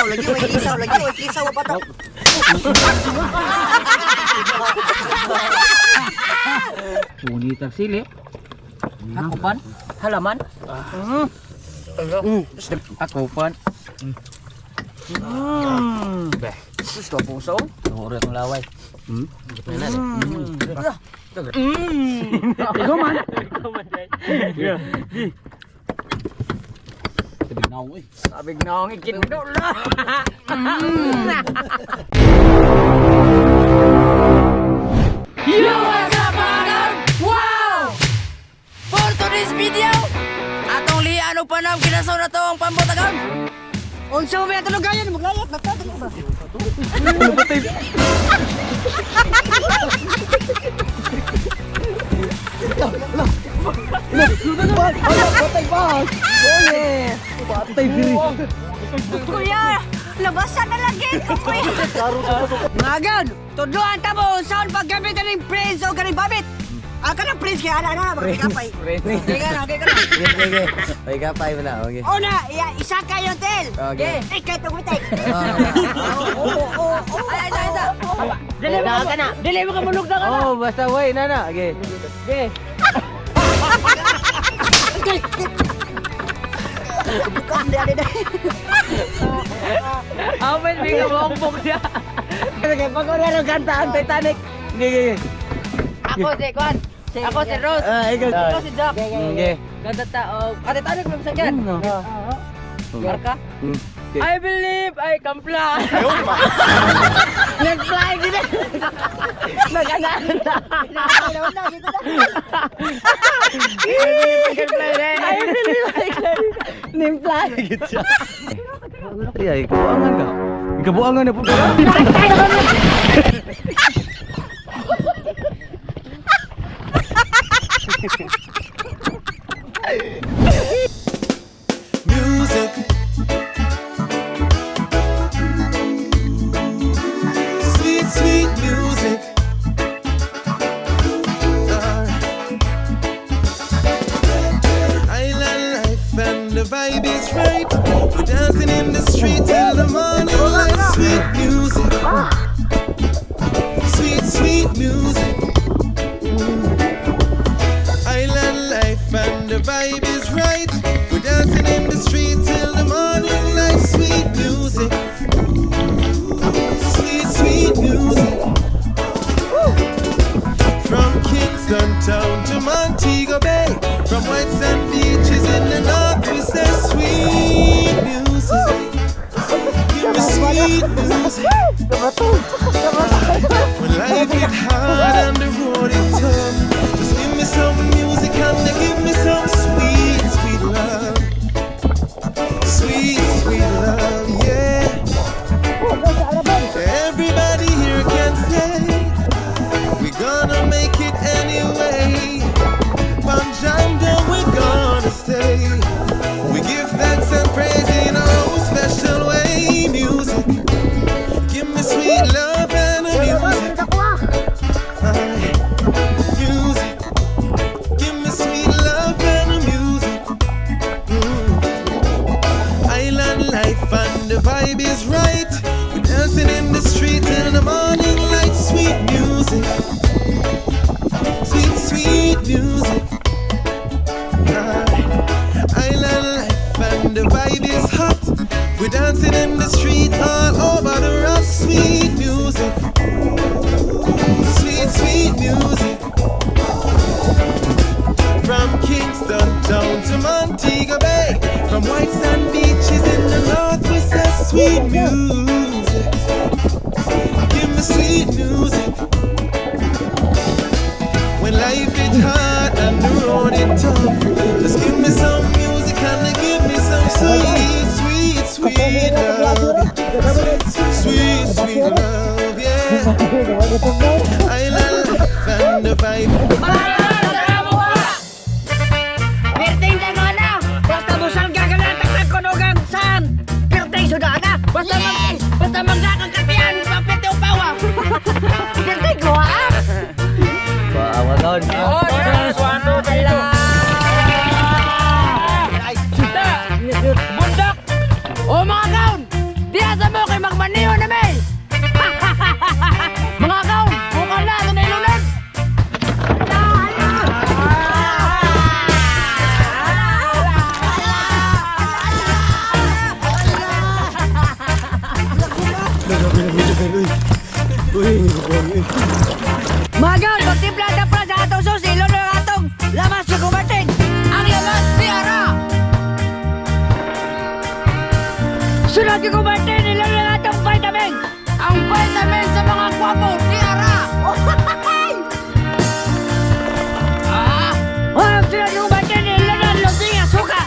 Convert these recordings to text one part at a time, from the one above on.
Kisaw lagi, way kisaw lagi, way kisaw pa to. Punit ang sili. Hakupan? Halaman? Akupan. Gusto puso. Tunguro akong laway. Hmm? Ikaw man. Tabig na ako eh. Sabig na ang ikindo la. Yo, what's up, mga kaon? Wow! For today's video, atong lian og panam kinasaw na to ang pambutagan. Unsa mo may atulugayan, maglayat na to ba? Kuya, labasan na lagi ko, kuya. Magan, tudloan ta mo unsaon paggamit ng prince o ganing babit. Ah, kanang prince kay ana ana, magkapay. Okay ka na, okay ka na. Okay, okay. Kapay mo na, okay. Una, iya, isa kayo tel. Okay. Ikay tugmitay. Oo, oo, oo. Ay, ay, ay, ay. Dili mo ka na. Dili mo ka mulog na ka na. Oh, basta way na na. Okay. Okay. Bukan di ada dah. Amen, di ka maukpok siya. Sige, pag una ng kanta ang Titanic. Okay, okay. Ako si Kwan. Ako si Rose. Ah, ikaw. Ako si Jack. Okay. Ganda ta og ah, Titanic mo sa kyan. Barka. Okay. I believe I can fly. Nag-fly gina. Nag-anaan na. I believe I can. Nim-fly. Ay, ay, kabuangan ka. Kabuangan na po ka. Music. Sweet, sweet music. Island life and the vibe is right. We're dancing in the street till the morning light. Sweet music. Sweet, sweet music. Island life and the vibe is right. We're dancing in the street till the morning light. Sweet music. Sweet, sweet music. From Kingston town to Montego Bay. From white sand beaches in the north, we say sweet music. Give me sweet music. When life get hard and the road is tough, just give me some music and give me some sweet, sweet love. Sweet, sweet love, yeah. Everybody here can say we gonna make it anyway. Panjanda, we're gonna stay. We give thanks and praise in our own special way. Music, give me sweet love and music. Aye. Music, give me sweet love and music. Island life and the vibe is right. We're dancing in the street till the morning light. Sweet music, sweet, sweet music. Aye. Island life and the vibe is hot. We're dancing in the street all over the rock. Sweet music, sweet, sweet music. From Kingston town to Montego Bay, from white sand beaches in the north, we say sweet music. Give me sweet music. When life is hard and the road is tough, just give me some music and give me some sweet, sweet, sweet love. Sweet, sweet love, yeah. Island life and the vibe. Perting na na. Basta mo saan gagalan tagtag kunugan saan. Perting sudah na. Basta mag Sunod ko kumarte nila ng atong vitamin. Ang vitamin sa mga kwapo, di ara! Ah! Ang sunod ko kumarte nila ng lusing ang suka.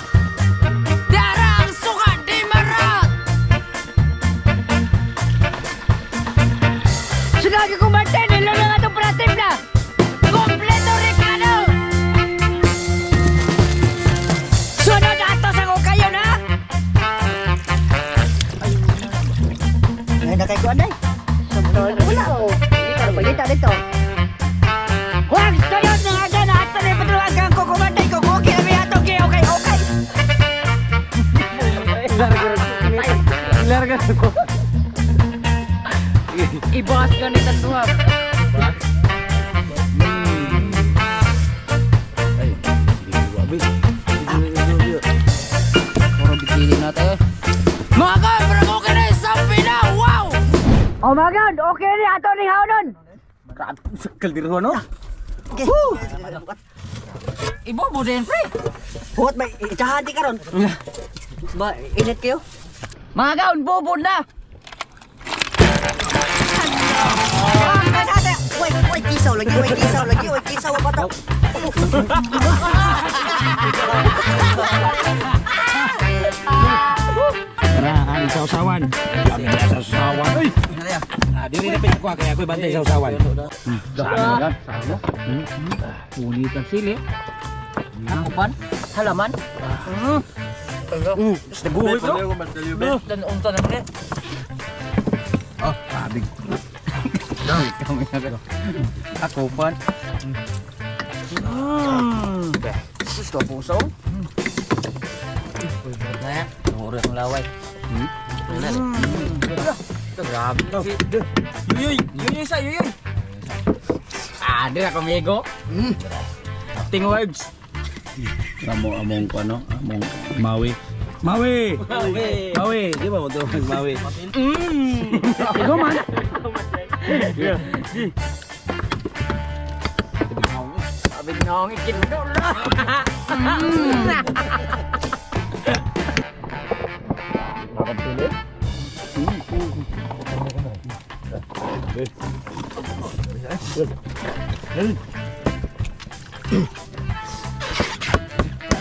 Di ara ang suka, di marat! Sunod ko kumarte nila ng atong pratimpla. Kompleto Ricardo! Sunod ato sa kukayon ha. Ay, nakay ko anay. Wala oh. Dito, dito. Huwag sunod ng aga na ato ni patruan kang kukumantay ko. Okay, kami ato. Okay, okay, okay. Larga ko. Ibas ganit ang duha. Ay, sige, wabi. Puro bikini na tayo. Mga ka, pero okay na yung sampi na! Wow! Oh my God, okay ni ato ni haunon. Grabe, sa kaldero no? Okay. Ibobo din, pre! Huwag may itsahan di karon. Ba, init kayo? Mga kaon, bobo na! Ah, kasate. Wait, wait, kisaw lagi, wait, kisaw lagi, wait, kisaw pa to. Tara, ang sausawan. Kami na sausawan. Uy! Ah, diri na pinagkuha kaya ako'y bantay sausawan. Saan yan? Punit ang sili. Ako pan, halaman. Naguhoy bro. Dan unta na pre. Oh, kabig. Kami na Ako pan. Gusto puso. Puro ang laway. Grabe. Yuyuy, yuyuy sa yuyuy. Ah, di na kamigo. Ting vibes. Amo among ko ano, among Maui. Maui. Maui. Maui, di ba mo to Maui? Ikaw man. Sabi nang ikindo na.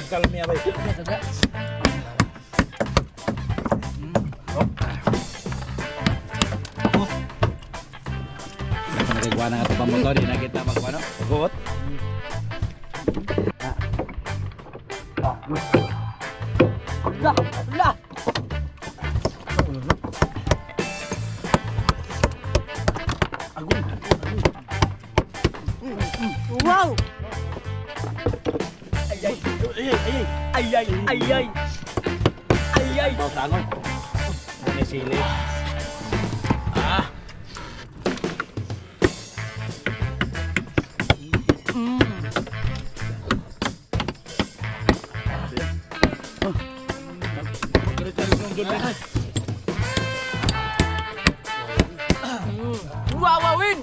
Kalmiya bay. Nagkuha na nga ito pamotor, di na kita magkuha no? Pagkuot. La, la. Wow! Ay ay ay ay. Ay ay. Bawsangon. May sili. Wawawin.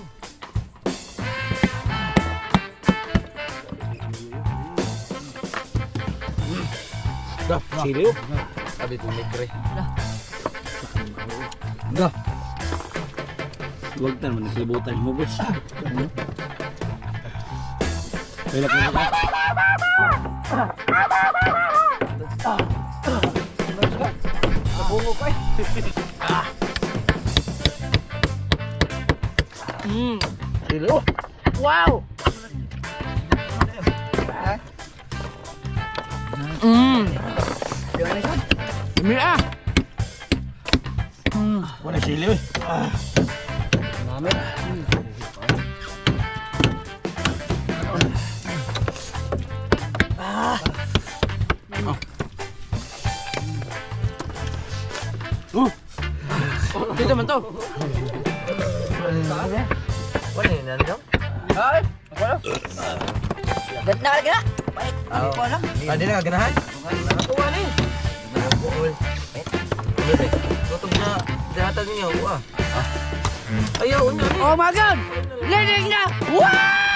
Sili oh. Sabi ko negre. Ga. Huwag ta naman nagkalibutan mo, boss. Wala ka na. Sili oh. Wow. Dami ah. Wala sili oy. Dito man to. Wala yun nandang? Ay, wala. Ganda lagi na. Bait, hindi ko alam. Ah, di na kaganahan? Kuha ni. Buol. Ano ba? Tutog na dahatan ninyo. Ah. Ayaw, unya ni. Oh my God! Linig na! Wow!